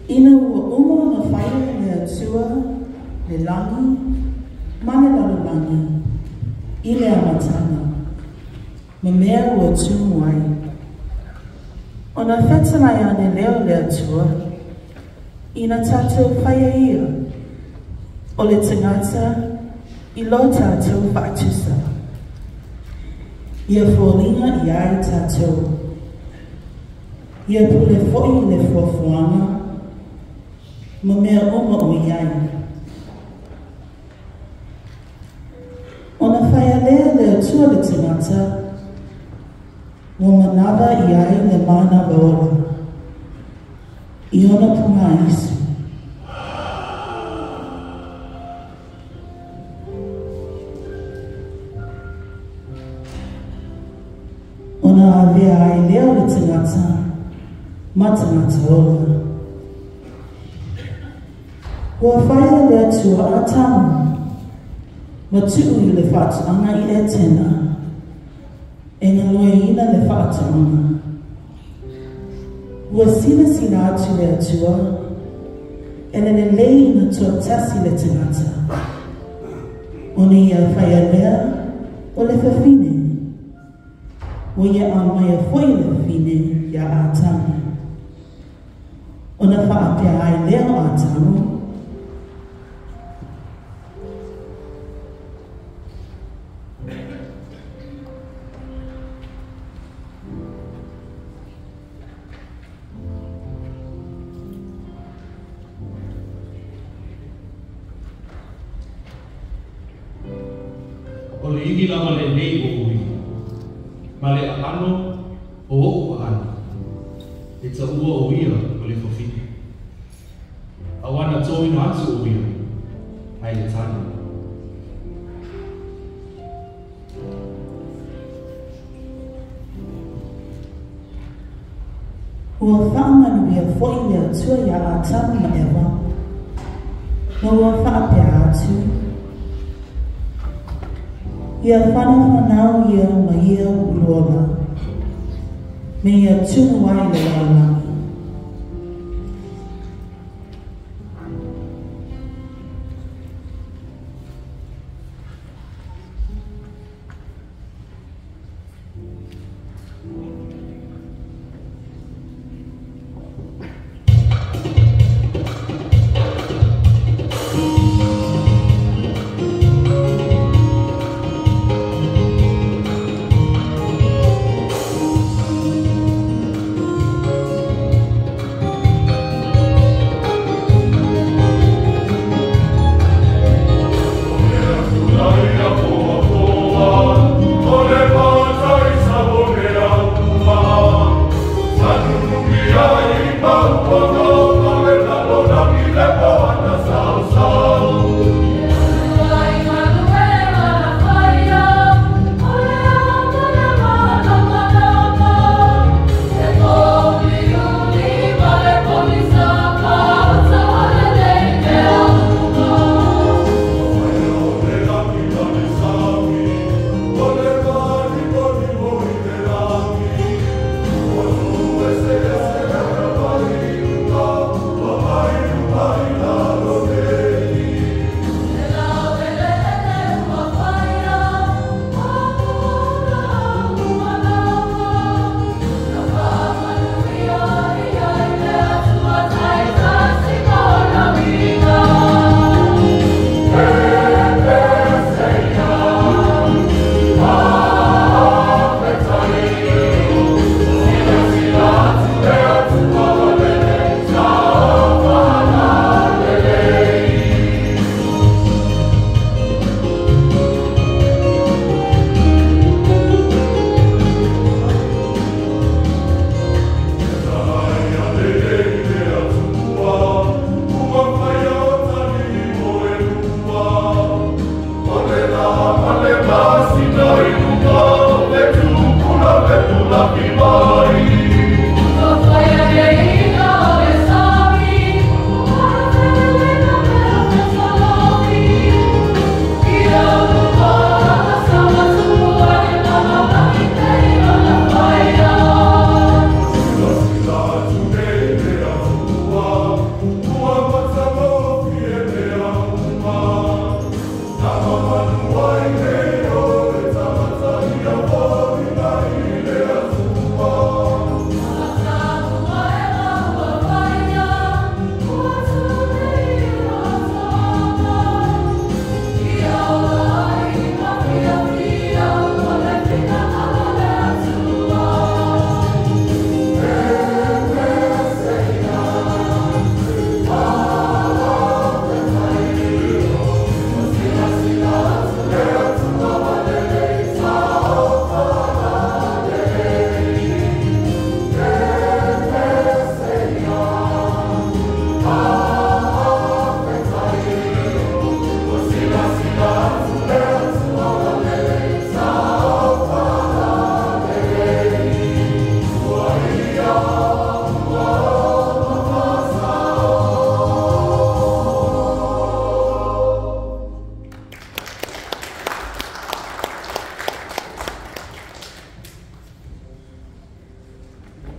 Ina ua uma ona faia e le Atua le lagi ma le lalolagi i le amataga, ma mea ua tumu ai. Ona fetalai ane lea o le Atua, Ina tatou faia ia o le tagata i lo tatou faatusa, ia foliga i ai tatou, ia pule foi i le fuafuaga ma mea uma o i ai. Ona faia lea e le Atua le tagata, ua manava i ai le manava ola, i ona pugāisu. Ona avea ai lea o le tagata ma tagata ola. Ua faia e le Atua Atamu ma tuu i le faatoaga i Etena e galueaiina le faatoaga. Ua silasila atu le Atua, e le lelei ina toatasi le tagata, ona ia faia lea o le fafine, ua ia aumaia foi le fafine iā Atamu. Ona faapea ai lea o Atamu, O le ivi lava lenei o ou ivi, ma le aano o ou aano, e taua o ia o le fafine. Auā na tōina atu o ia mai le tāne. Ua faamanuia foi le Atua iā Atamu ma Eva, ma ua faapea atu, Ia whanawhanau ia ma ia uluola, me ia tumu ai le lalolagi.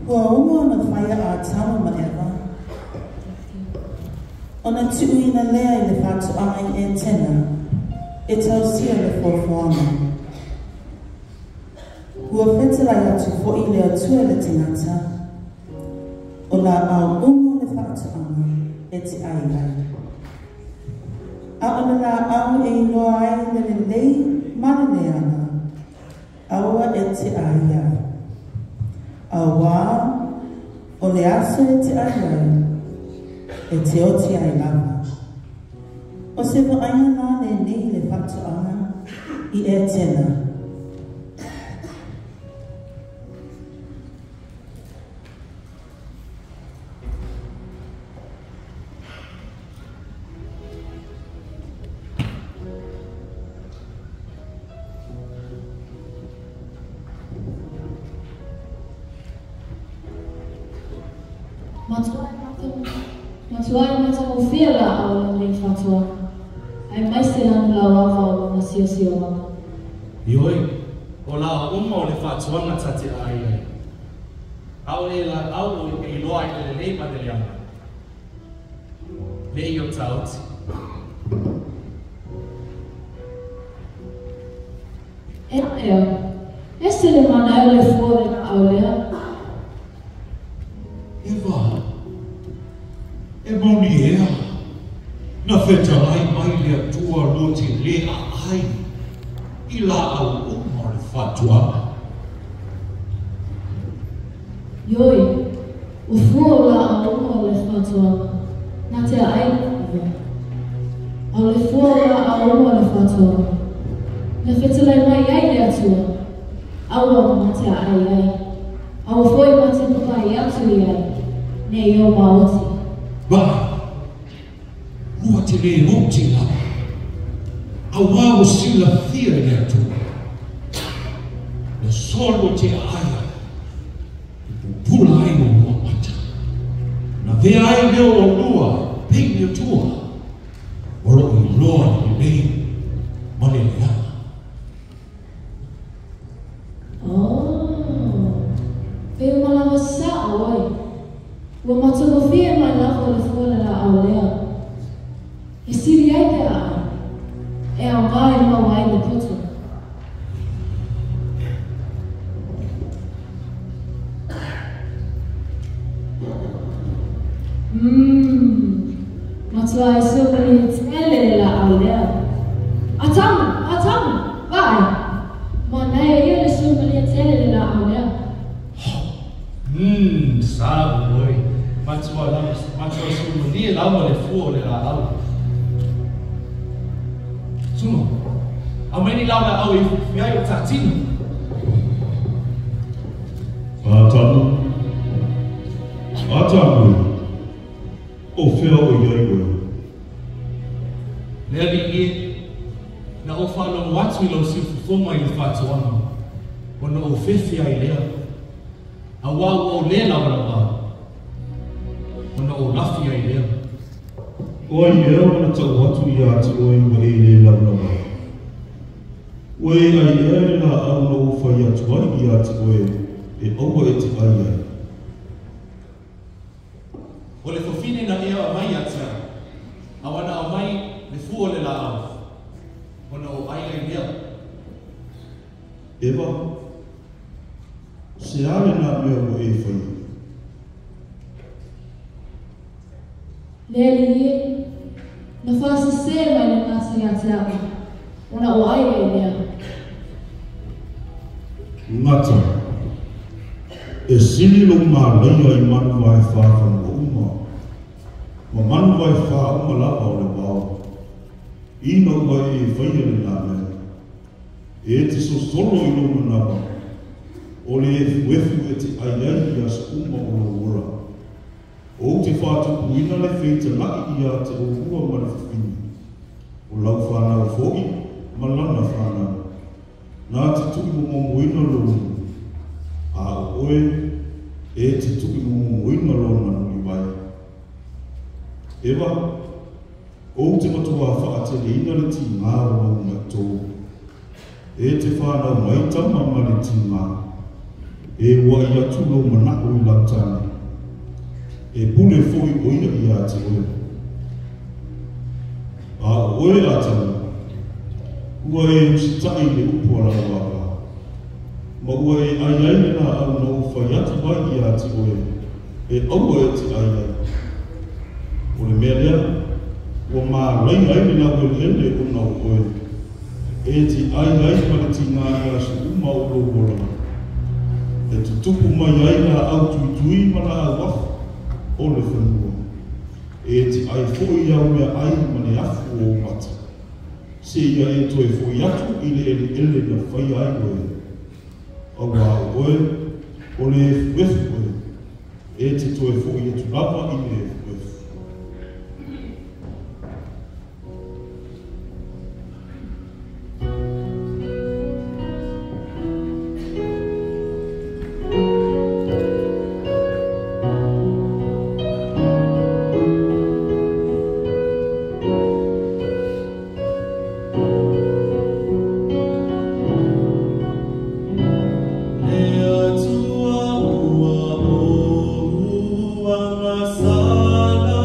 Ua uma ona faia Atama ma Eva, ona tuuina lea i le faatoaga i Etena e tausia le fuafuaga. Ua fetalai atu foi le Atua i le tagata, o laau uma o le faatoaga e te ai ai. A o le laau e iloa ai le lelei ma le leaga, aua e te ai ai. Auā o le aso e te ai ai, e te oti ai lava. O se vaaiga la lenei i le faatoaga i Etena. Matua e matagofie laau o lenei faatoaga, aemaise lana lauava o lona siosiomaga. Ioe, o laau uma o le faatoaga ta te aai ai. A o le laau e iloa ai le lelei ma le leaga, ne i o ta oti. Ea ea, ese le manaia o le fua o le laau lea. Eva, e maoni ea, na fetalai mai le Atua lua te lē aai i laau uma o le faatoaga. Ioe, o fua o laau uma o le faatoaga, na te aai lava. A o le fua o laau uma o le faatoaga, na fetalai mai ai le Atua, aua ma te aai ai, aua foi ma te papai atu i ai, ne i o maoti. Vaai, lua te lē oti lava, auā ua silafia e le Atua, le aso lua te aai ai, e pupula ai olua mata, ona avea ai lea o olua e pei ni Atua, o loo iloa le lelei ma le leaga. Oh, pei ua malaga sao ai. Ua matagofie mai lava le fua o le laau lea. E sili ai pe aai, e aoga e maua ai le poto. Umm, matua e suamalie tele le laau lea. Atamu! Atamu! Vaai! Manaia ia le suamalie tele le laau lea. Umm, sao oe. Matua lava, matua suamalie lava le fua o le laau. Suma, aumai ni lau laau e ifuifufi ai o ta tino. Atamu, Atamu e, o fea o i ai oe? Le alii e, na ou faalogo atu i lou siufofoga i le faatoaga, ona ou fefe ai lea, auā ua ou lē lavalava, ona ou lafi ai lea. O ai ea ua na tau atu iā te oe ua e lē lavalava ai? Ua e ai ea i le lāʻau na ou fai atu ai iā te oe e aua e te ʻai ai? O le fafine na ea aumai ia te au, a ua na aumai le fua o le lāʻau, ona ou ʻai ai lea. Eva, se a lenā mea ua e faia? Le alii e, na faasesē mai le gata iā te au, ona ou ʻai ai lea. Gata, e sili lou mālaia i manu vae fā fanua uma, ma manu vae fā uma lava o le wao. Ina ua e faia lenā mea, e te sosolo i lou manawa, o le efuefu e te ʻai ai i aso uma o lou ola. Ou te faatupuina le feitalaʻi iā te olua ma le fafine, o lau fanau foʻi ma lana fanau. Na te tuʻimomomoina lou nuu, a o oe e te tuʻimomomoina lona muliwai. Eva, ou te matuā faateleina le tigā o lou maʻi tō. E te fanau mai tama ma le tigā. E ua i atu lou manaʻo i lau tāne, e pule foʻi ʻo ia iā te oe. A ʻo oe Atama, ua e usitaʻi i le upu a lau ava, ma ua e ʻai ai le lāʻau na ou fai atu ai iā te oe, e aua e te ʻai ai. ʻO le mea lea, ua mālaia ai le laueleele ona o oe, e te ʻai ai ma le tigā i aso uma o lou olaga, e tutupu mai ai lāʻau tuitui ma lāʻau afu o le fanua, e te ʻai foʻi i au mea ʻai ma le afu o ou mata, seia e toe foʻi atu i le ʻeleʻele na faia ai oe. ʻAuā ʻo oe, ʻo le efuefu oe, e te toe foʻi atu lava i le efuefu. Le Atua ua ou agasala.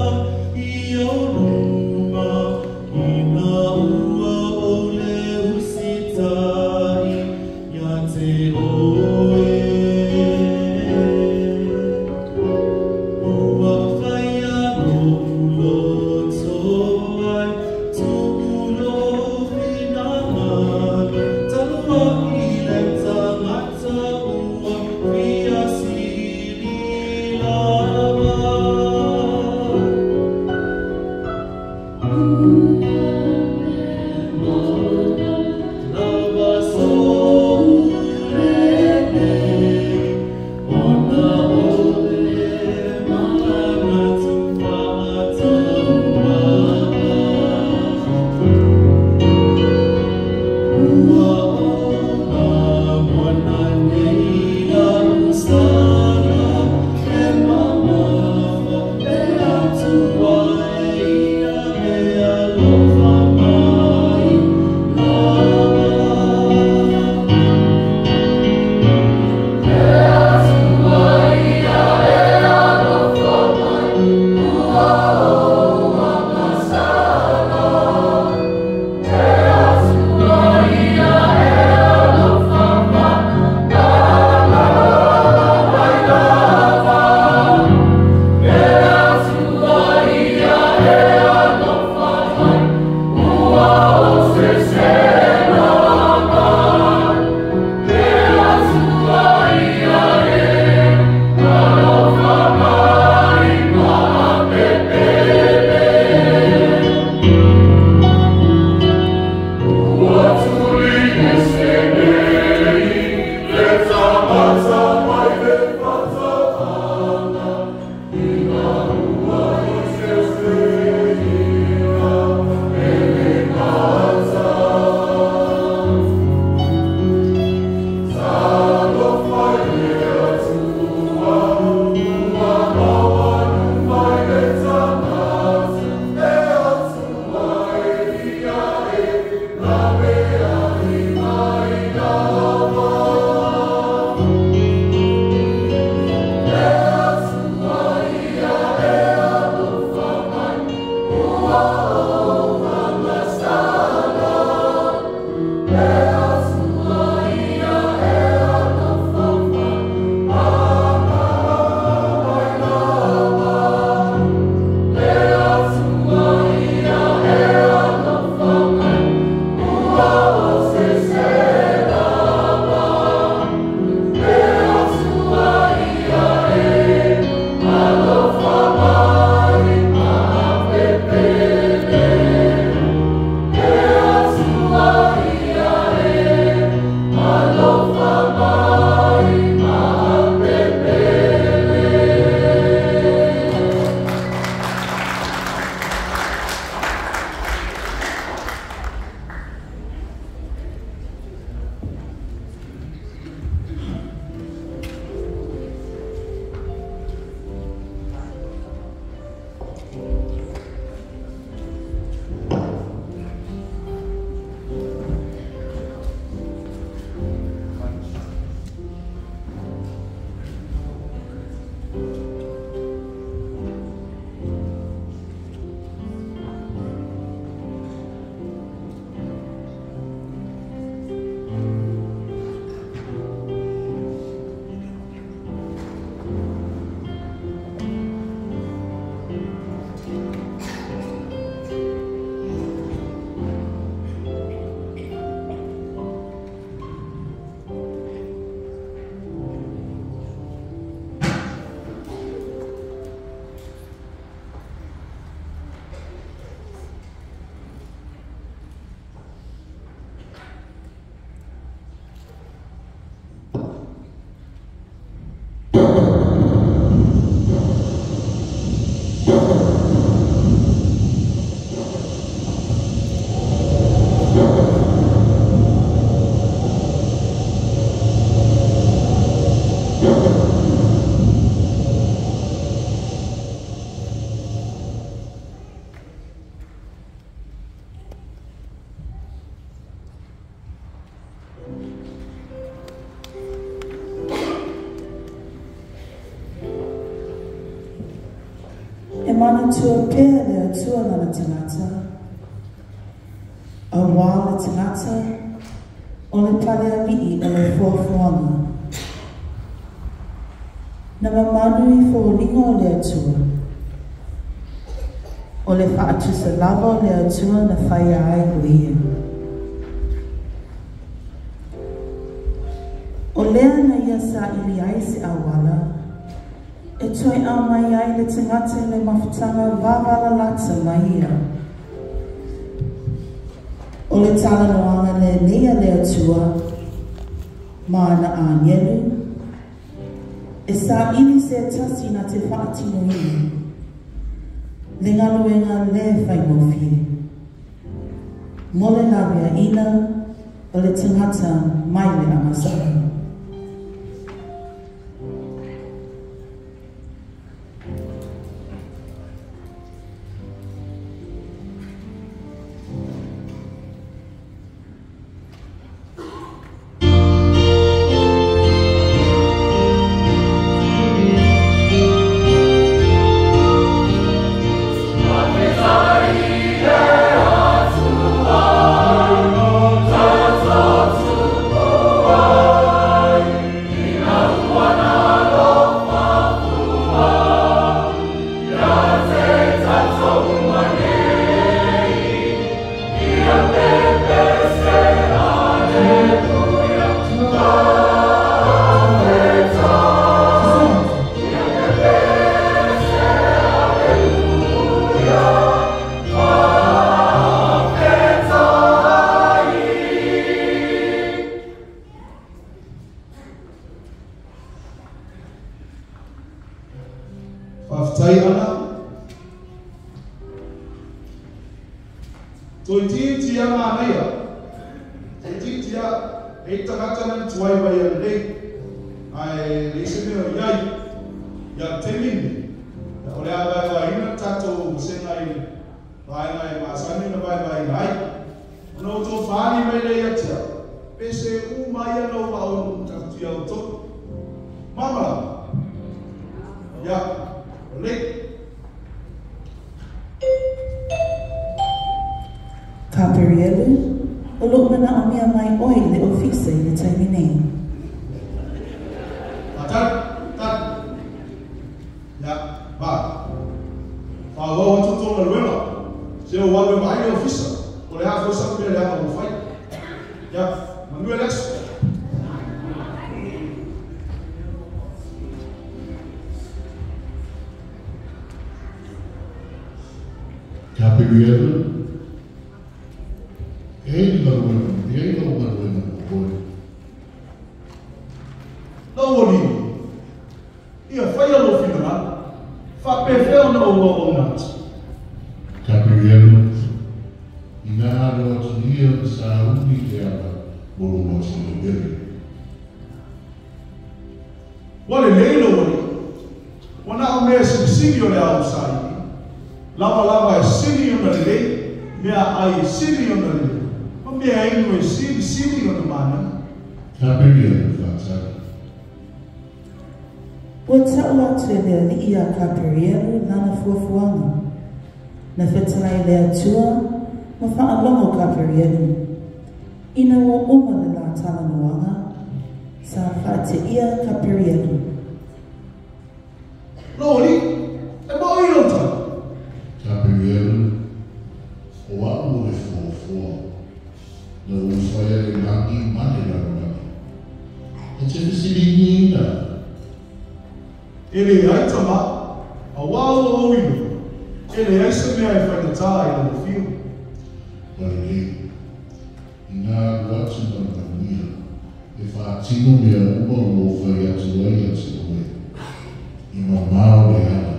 E manatua pea le Atua lana tagata, auā le tagata o le paleali'i o le fuafuaga. Na mamanu i foliga o le Atua, o le fa'atusa lava o le Atua na faia ai o ia. O lea na ia sa'ili ai se auala, e toe aumai ai le tagata i le mafutaga vavalalata ma ia. O le talanoaga lenei a le Atua ma ana agelu, e sa'ili se tasi na te fa'atinoina le galuega lē faigofie mo le laveaʻina o le tagata mai le agasala. Faafetai ana. Toitiiti ia manaia. Toitiiti ia e tagata na tuai mai ia lelei. Ae leai se mea o i ai. Ia le taimi lenei. O le a vaevaeina le tatou vasega i vaega e masani ona vaevaeina ai. Ona outou faaali mai lea ia te au, pe se uma ia na ou aonu'u atu ia outou. Malamalama? Ia, lelei. Kaperielu, o lo'u manaʻomia mai ʻoe i le ofisa i le taimi nei. Faatali, tali. Ia, va. Faaauau atu tou galuega. Se ou alu e vaai le ofisa, po o le a foi sau mea leaga ua fai. Ia, manuia le aso. Kaperielu, e i ai le galuega, e i ai lau galuega mo oe. Lau alii, ia faia lou finagalo, faapefea ona ou auauna atu? Kaperielu, inā alo atu ia ma sauni i le ala mo lou aso lelei. Ua lelei lou alii, ua na o mea silisili o le a ou saili, lava lava e sili ona lelei, mea ai e sili ona lelei, ma mea inu e silisili ona manaia. Kaperielu faatali. Ua ta'u atu e le ali'i iā Kaperielu lana fuafuaga. Na fetalai le Atua ma fa'alogo Kaperielu. Ina ua uma le la talanoaga, sa fa'ate'ia Kaperielu. Lou alii, e maʻoi lou tala. Kaperielu, O a'u o le foafoa, na ou faia le lagi ma le lalolagi. E te fesiligiina. E leai tama, auā ua ou iloa, e leai se mea e faigata ai lou afio. Ua lelei, inā alu atu ma le manuia, e faatino mea uma o lo o fai atu ai ia te oe. I mamao le ala.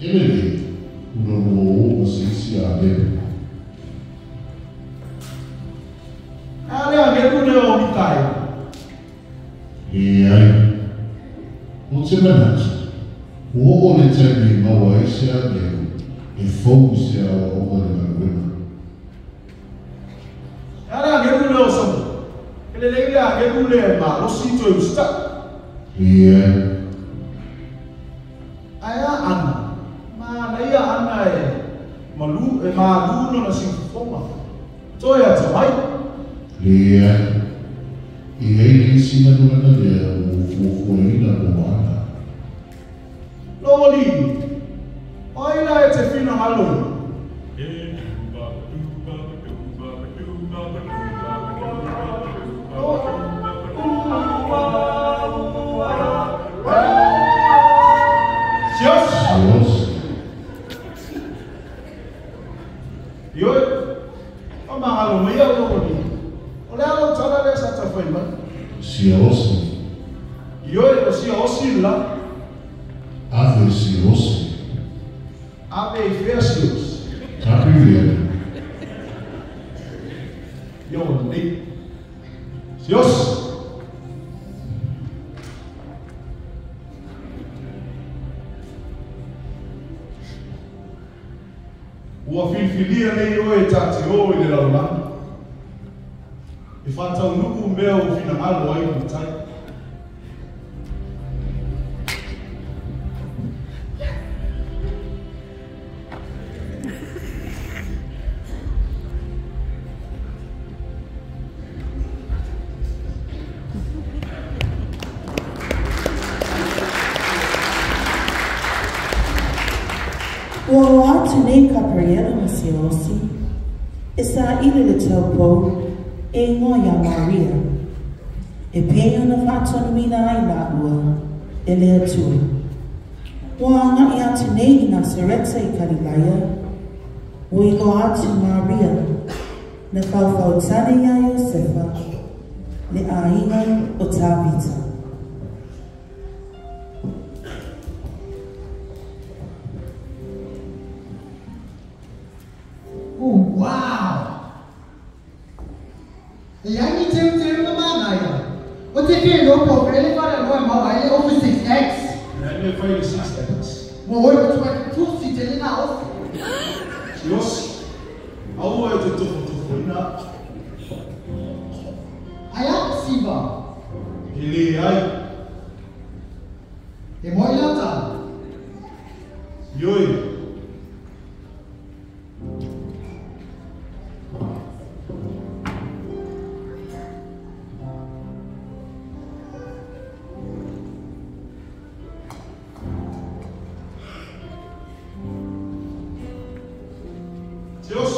E lelei, una lua o ma se isi agelu. A le agelu le o Mikaele. Leai. O te manatu, ua oo le taimi e maua ai se agelu e fou i se aoaoga i le galuega. E a le agelu le o Samoa. E lelei le agelu le e malosi toe usitai. Leai. Ae a Ana, manaia Ana e malu, e malu lona siufofoga. Toe atamai. Leai. E i ai le isi galuega lea ua ou fuafuaina mo Ana. Lou alii, o ai la e te finagalo i? Sios! Sios. Ioe, faamagalo mai au lou alii, o le a lau tala lea sa tafai mai? Siaosi. Ioe, o siaosi le la. Ave siaosi. Ave i fea siaosi? Gabriele. Ia ua lelei. Siaosi. Ua filifilia nei oe e ta te o i le lalolagi, e faataunuu mea ua finagalo ai le Matai. Ua o atu nei Kaperiela ma Siaosi, e saili le taupou e igoa iā Maria, e pei ona faatonuina ai lāua e le Atua. Ua agaʻi atu nei i Nasareta i Kalilaia, ua iloa atu Maria na faufautane iā Iosefa, le aiga o Tavita. Oh, wow! E ai ni teuteuga manaia. O te whenua kua whele whare roa mau ai le Office 6X. E ai mea fai le 6X. Mo oi o tuai te tusi te lena ofi. Sios, aua e te tofotofoina. Ai a Siva. E leai. E moe lau tala. Ioe. Sios,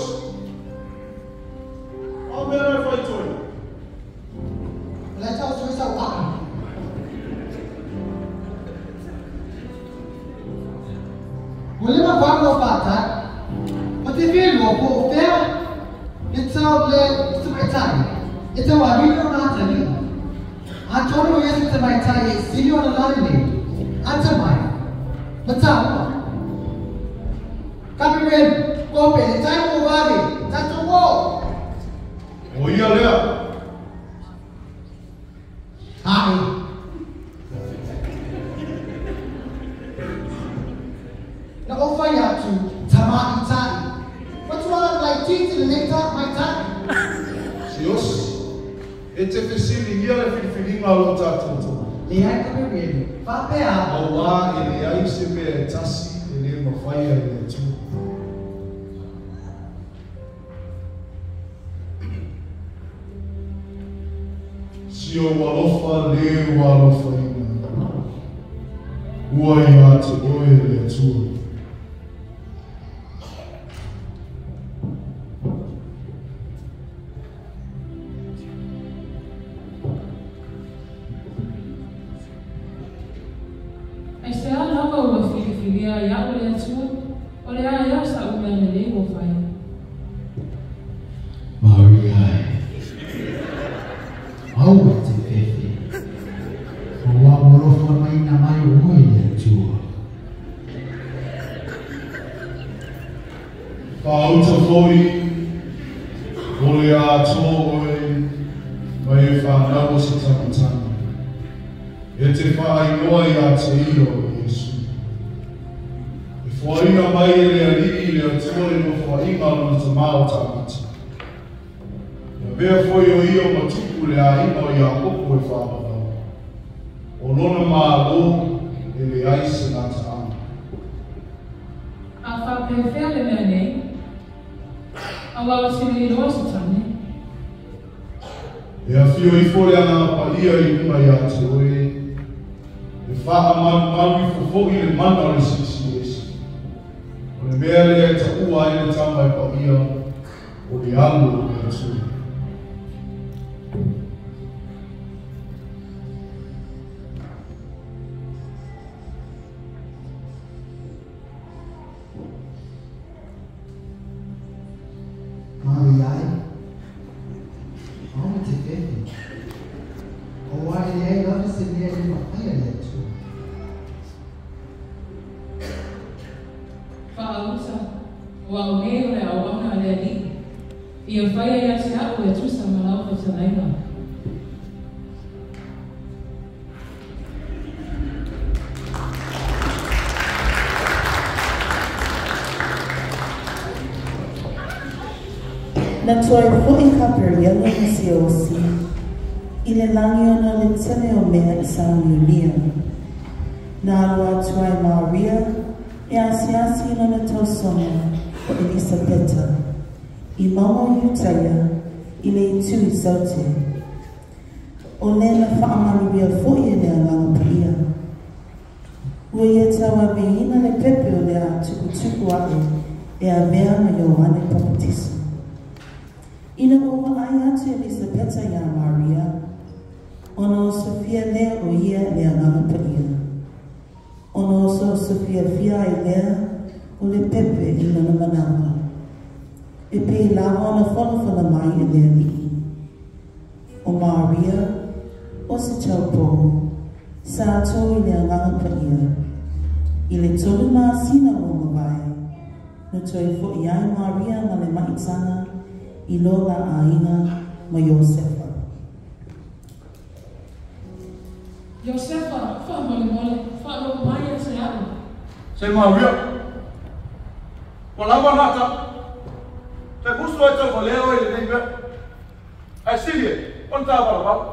o mea e fai toe. O le tau sui sau aa. Ua lima valu o whātai, o te whenua po o whea, le tau le tamaitai, e tau arino nā tani. A tono ia se tamaitai e sili ona lani nei, a tamai, ma tāua. Gabriel, kope, le taimo o vave, tatou o! O ia lea. Ae. Na o whai atu, tamaitai. Matua laitiiti lenei tamaitai. Sios, e te fesiligia le filifiliga o lou tatou tama. Leai Gabriel, faapea. Auā e leai se mea e tasi e lē mafaia e le Atua. Si ou alofa lē ua alofaina, ua iā te oe e le Atua. Aisea lava ua filifilia ai a'u le Atua, o le a ea sa'u mea lelei ua fai? Maria e, aua e te fefe, aua ua alofa mai na mai o oe le Atua. Whaauta foi, o le atoa oe, mai e whanau o se tamatanga. E te whaingoa i a te ia o Iesu. E whaina mai e le alii le atua le nofoaiga o lona tamā o Tāvita. Ia mea foi o ia o matupu le aiga o Iakopo e whaavavau. O lona mālō e le ai se gataaga. A whapewhea le mea nei, a wao se leiloa se tane. E awhio ifo le agaga paia i luga iā te oe, e faamalumalu ifo foʻi le mana o le Silisili Ese. O le mea lea e taʻua ai le tama e paia o le Alo o le Atua. Maria ai, aoga te fefe. O ai le ai lava se mea e le mafaia le Atua. Faauta, o au nei o le auauna a le Alii, ia faia ia te a'u e tusa ma lau fetalaiga. Na toe foʻi Kaperiela ma Siaosi i le lagi ona o le tele o mea i saumiumia. Na alu atu ai Maria e asiasi i lona tausoga o Elisapeta i mauga o Iutaia i le itu i Saute. O le na faamanuia foʻi e le Agaga Paia. Ua ia tauaveina le pepe o le a tukutuku aʻe e avea ma Ioane Papatiso. Ina ua vaai atu Elisapeta iā Maria, ona osofia lea o ia le Agaga Paia. Ona ososofiafia ai lea o le pepe i lona manawa. E pei lava ona folafola mai e le Alii. O Maria, o se taupou, sa atoa i le Agaga Paia. I le 3 masina ua mavae, na toe foʻi ai Maria ma le maʻitaga i lo la aiga ma Iosefa. Iosefa, faamolemole, faalogo mai ia te a'u. Se Maria, ua lava lena tala. Toe musu ai tauvalea oe i lenei mea. Ae sili e, o le tāvalavalu.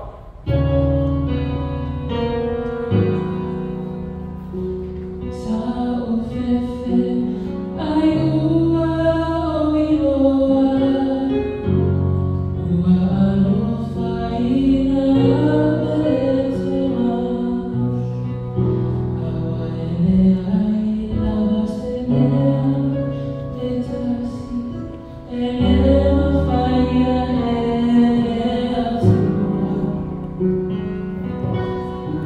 Sa o fefe ai ua o iloa, ua alofaina meletoa, aua e leai lava se mea e tasi e le mafaia e le Atua.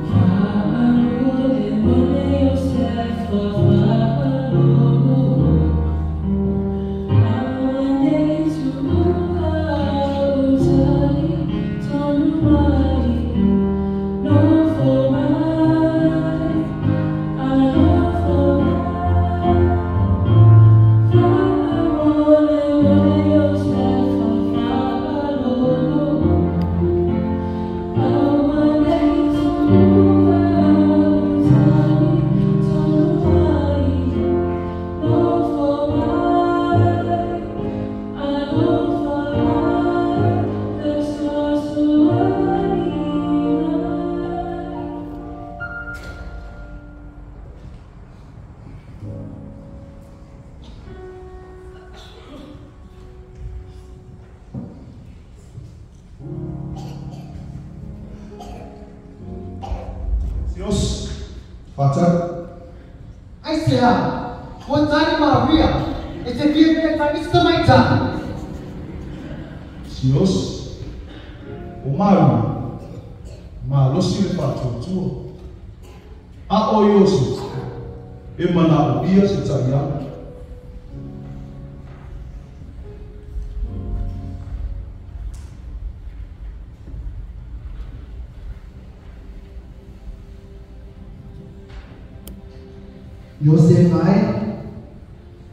Faamolemole Iosefa faalogo, aua nei tuua utali tonu mai, nofo mai, alofa mai. Faamolemole Iosefa faalogo, aua nei tuua utali tonu mai, nofo mai, alofa mai, fesoasoani mai. Sios, whaatari. Ai se a, ua tani Maria, e te fia mea tagi se tamaitani. Sios, o Maria, malosi le whaatuatua. A o Iosefa, e manaʻomia se taiala. Iosefa e,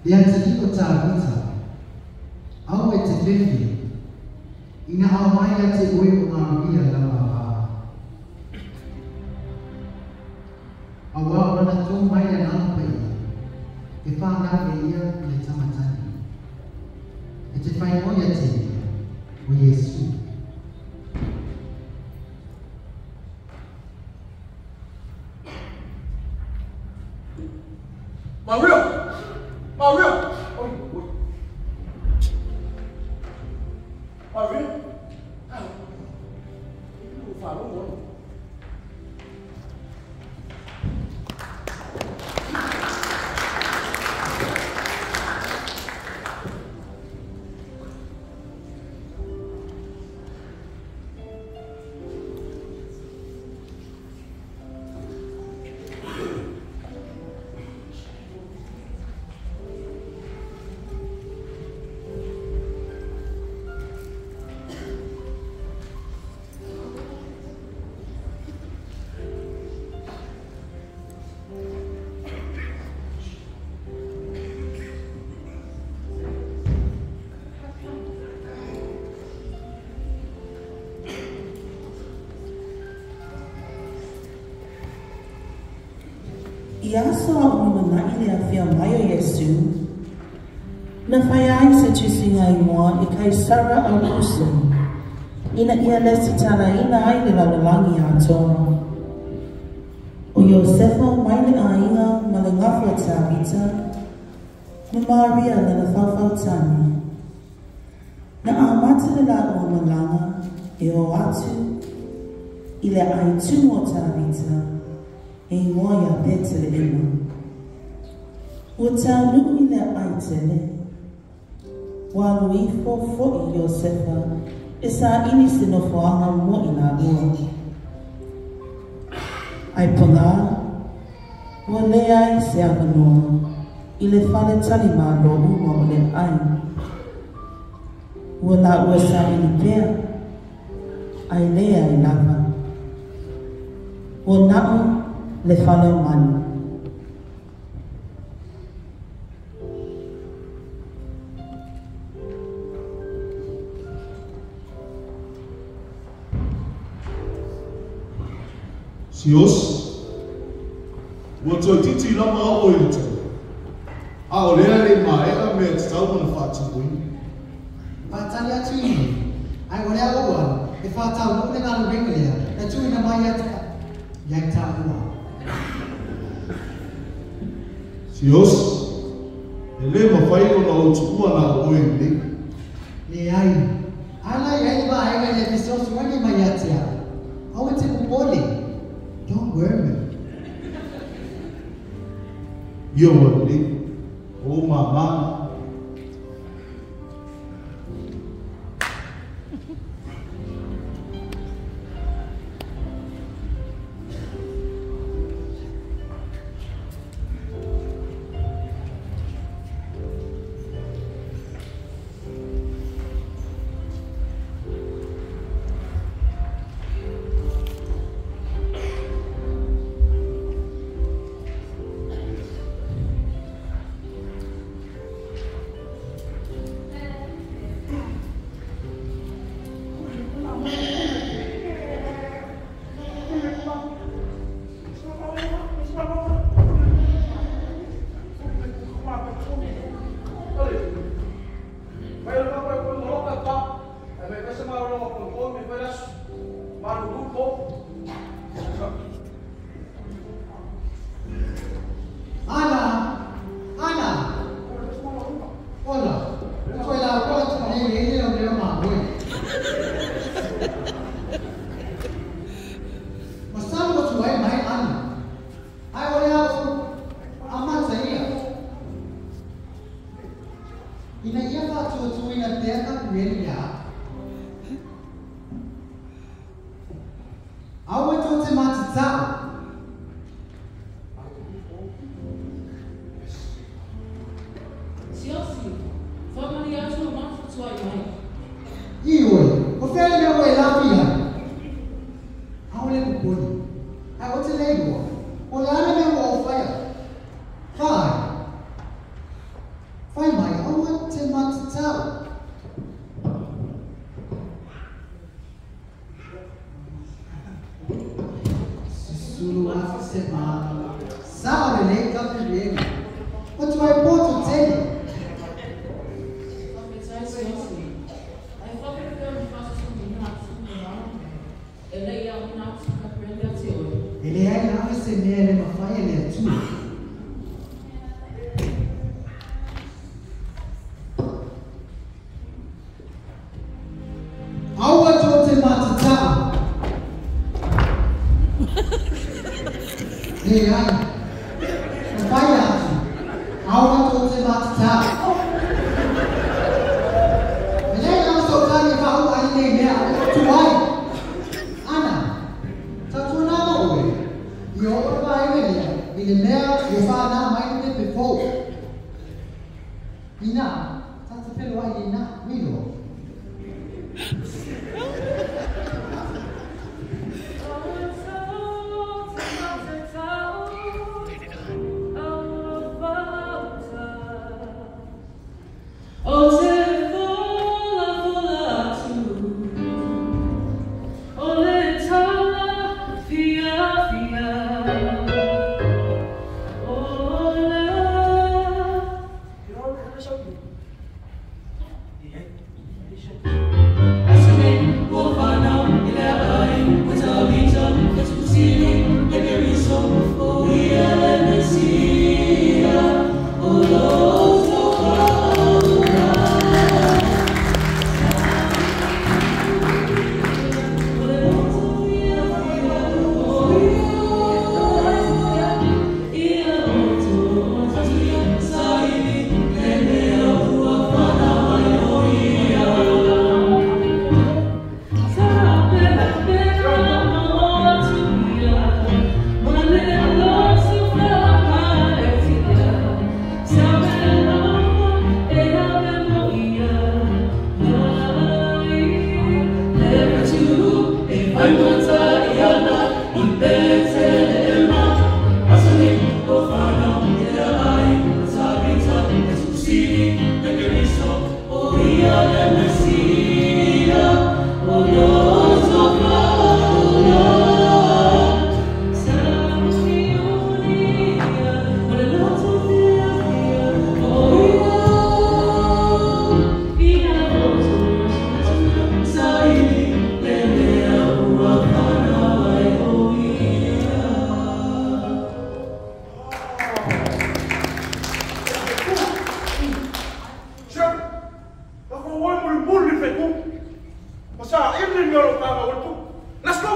le atalii o Tāvita, te whiwhi. Ina au mai a te ue o Maria la mava. A wā o rana tō mai a nā pai. E whānau e ia i le tamatani. E te whaingoa ia te o Iesu. Maria! Maria! Oi, oi. Maria! Ah, falou, I aso a o mana i le awhia mai o Iesu, na whai ai se tusinga i mua i Kaisara Aukuso, ina ia lesi tala ina ai le lalolagi atoa. O Iosefa mai le ainga ma le ngafo Tavita, ma Maria na le whawhautani. Na amata le la o malanga e o atu i le aitumu o Tavita, e ingoa ia Petelehema. Ua taunuu i le aitele, ua alu ifo fo'i Iosefa e sa'ili se nofoaga mo i lalua. Ai pagā, ua leai se avanoa i le fale talimālō uma o le ai. Ua lāua sa'ili pea, ai leai lava. Ua na'o le fale o manu. Sios, ua toetiti lama o i le tau. A o lea le maea mea te tau mana whaatupuina. Whaatali atu ini, ai o lea oa, e whaatau mo le ngalo renga lea, na tuina mai atu iai tā ua. Sios, e le mawhai o na o tukua na o oe nei. Le ai, ala i ai vaega le fesoasoani mai ia te au. Aua te popole. Don't worry. Ia ua nei, o mamana. Ina ia whātuatuina tēnā kueni ia. Aua tō te mātatau. Siasi, whamani atu o māwhatua i mai. Ioi, o whea mea oe lafi ai. Aole popoli. Ai o te leirua. O le ana mea o whaia. Whai. Whai mai, aua te matatau. o le WBA. O te mai poto tele. E le ai lava se mea le mafai e le Atua. Aua tō te matatau. Le ai, mafai atu. Aua tō te matatau. E le ai lava so tani e whahu ai nei mea, o tuai. Ana, tātua nā oe. I o ora vaega lea, i le mea e whānā mai le pepe fou. Ina, tātou pelo ai ina, milo. Let's go!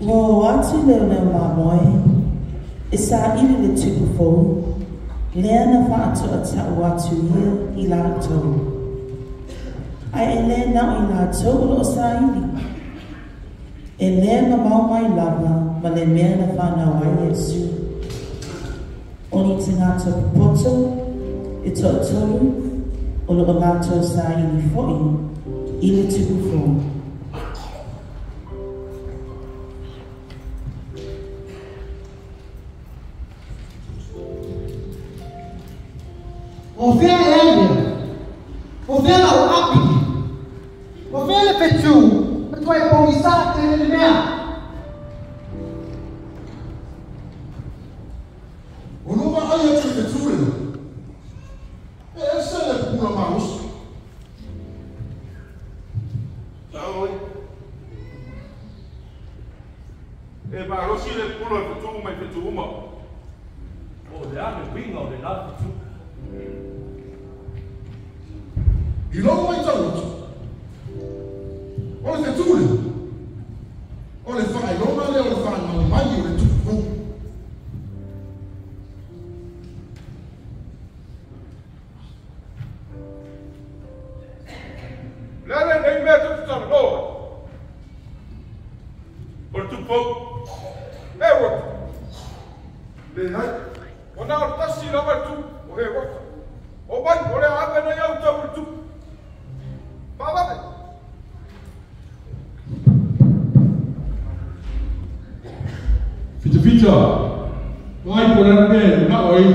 Ua o atu leo leo mamoe, e sa ili le tupu fou, lea na whaatoa tau atu ia i lātou. Ai e le nao i lātou o loo sa ili. E lea mamau mai lava ma le mea na whanau ai Iesu. O ni te ngāta popoto, e toatolu, o loo lātou sa ili foi, i le tupu fou. O fea e aia, o fea lau api, o fea le fetu, ma tuai pongisa te le mea. O nova aia te fetu le, e ese le pula malosi. Tau oi, e malosi le pula fetu mai fetu uma. O le ane winga o le la fetu. I lou mai tau atu, o le fetule, o le whailona le o le whanau mai o le tupu fou. Lele nei mea tutu tana noa. O le tupu fou. E waka. Le hai. O nā o le tasi lava le tupu, o he waka. O mai, o le ave nei au tau le tupu. Pāvave. Fita fita, mai po lana mea na oi.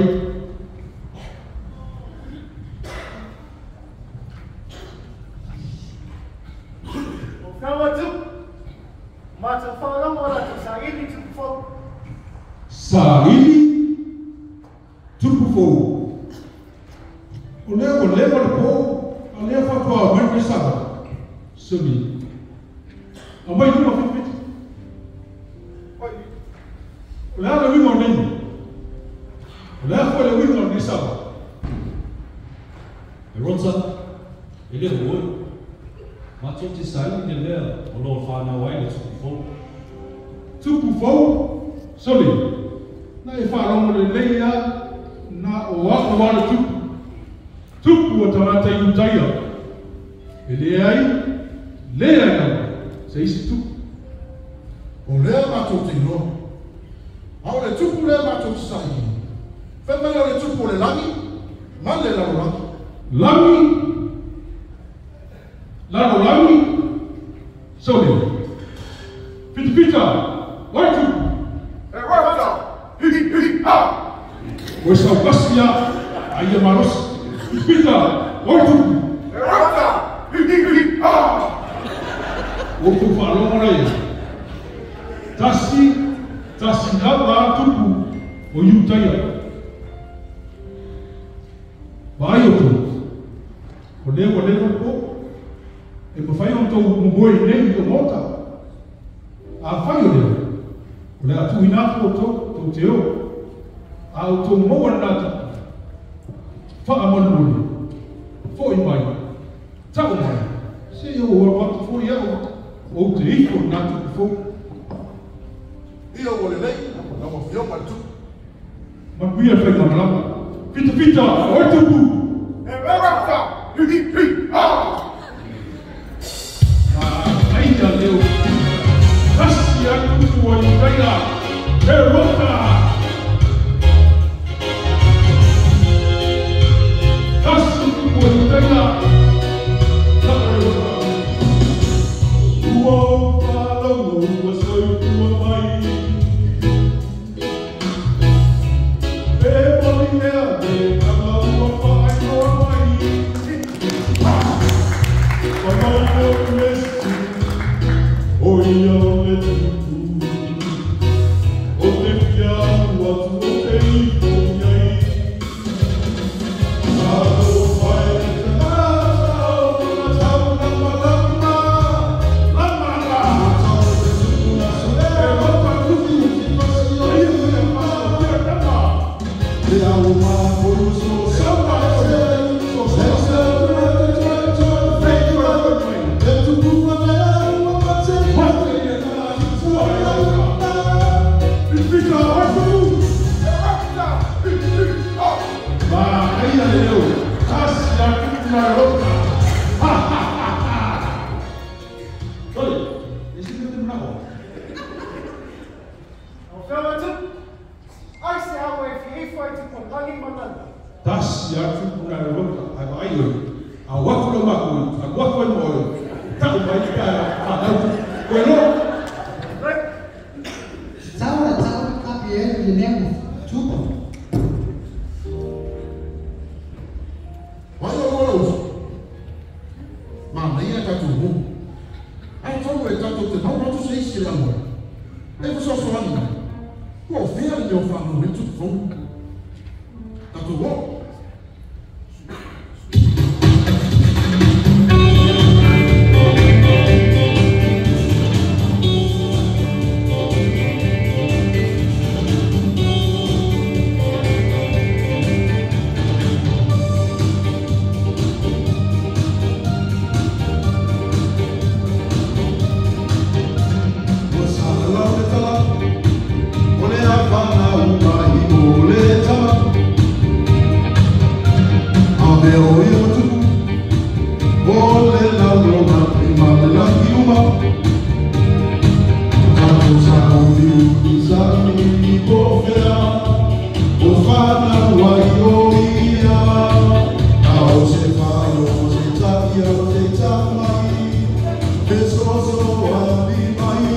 Saili tupu fou. O lea ua leva le po, a lea faatoa mai le savali. Soli. Aumai luma fitafita. O le a le uiga o nei mea? O le a foi le uiga o lenei savali? E Rota, e le o oe. Matou te saili le mea o lo o fanau ai le tupu fou. Tupu fou? Soli, na e faalogo lelei lava, na o a'u lava le tupu. Tupu o tagata Iutaia. E leai, leai lava se isi tupu. O lea matou te iloa. A o le tupu lea matou te sailiina, fai mai o le tupu o le lagi ma le lalolagi. Lagi, lalolagi, sole. Fitafita, oi tupu. E rata, hi hi ha. Ua saukasi lava, a ia malosi. Fitafita, oi tupu. E rata, hi hi ha. Ua outou faalogo laia. Tasi, tasi lava a tupu o Iutaia. Vaai outou, o lea ua leva le po, e mafai ona outou momoe iinei i le Maota. Afai o lea, o le a tuuina atu outou, tou te o, a outou maua lena tupu, faamolemole, foi mai, tau mai, se i ou alo atu foi au, ou te ifo i lena tupu fou. Ia ua lelei lau Afioga i le Tupu. Manuia le faigamalaga. Fitafita, oi tupu! E rata, hi hi ha! Manaia leo tasi a tupu o Iutaia, e rota! Tasi tupu o Iutaia, lava le rota. Ua ou faalogo ua soifua mai. E moni ea le tala ua faailoa mai. Fai mai o Iesu, o ia le tupu. O te fia alu atu o te ifo i ai. Alo mai le tagata o lona tau lamalama. Lama la. E rota tupu. Ia ia fia tama. Sama oe. Mate ia fua e rota. Fitafita, oi tupu. E rata, hi hi ha! Manaia leo tasi a tupu na rota. Ha ha ha ha. Sole, e se mea te manao. Lau Afioga i le Tupu, ai se ao e fia ifo ai tupu o lagi ma lagi. Tasi a tupu na rota, ae vaai oe. A o atu lau maku, alu atu ai ma oe. Tau mai pe a fanau tupu. Koe loa. Tatau ona tau Kapielu i lenei tupu. Vai o lua lau uso. Manaia tatou nuu. Ae tonu e tatou te maua atu se isi e lanu ai. E fesoasoani mai. Ua o fea le mea o fanau ai le tupu fou? Tatou o. Ua salalau le tala, o le a fanau mai o le tama. A mea o ia ua tupu, o le lalolagi ma le lagi uma. Tatou sailiili saili po o fea, o fanau ai o ia. A o se fai o se taia o te tamai, fesoasoani mai.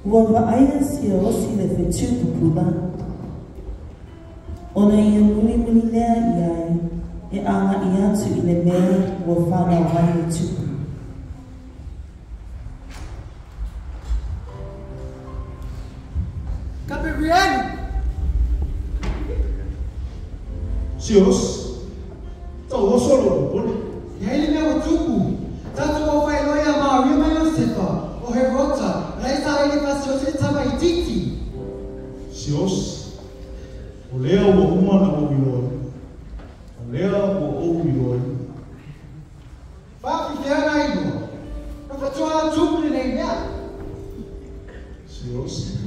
Ua vaaia siaosi le fetu pupula. Ona ia mulimuli lea i ai, e agaʻi atu i le mea ua fanau ai le tupu. Gabriele! Sios, tau oso lo popole. Ia i le mea ua tupu. Tatou ua faailoa ia Maria ma Iosefa, o Herota, la e sa ai le faasiosi le tamaititi. Sios, o lea ua uma na ou iloa. O lea ua ou iloa. Faafefea na iloa. Na faatoa tupu lenei mea. Sios,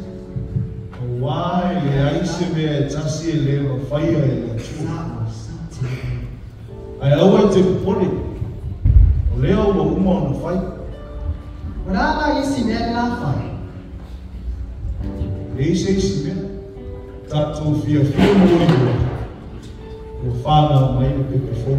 auā e leai se mea e tasi e lē mafaia e le Atua. Ae aua e te popole, o lea ua uma ona fai. O le a la isi mea le la fai? Leai se isi mea. Tatou fiafia ma ua iloa, ua fanau mai le pepe fou.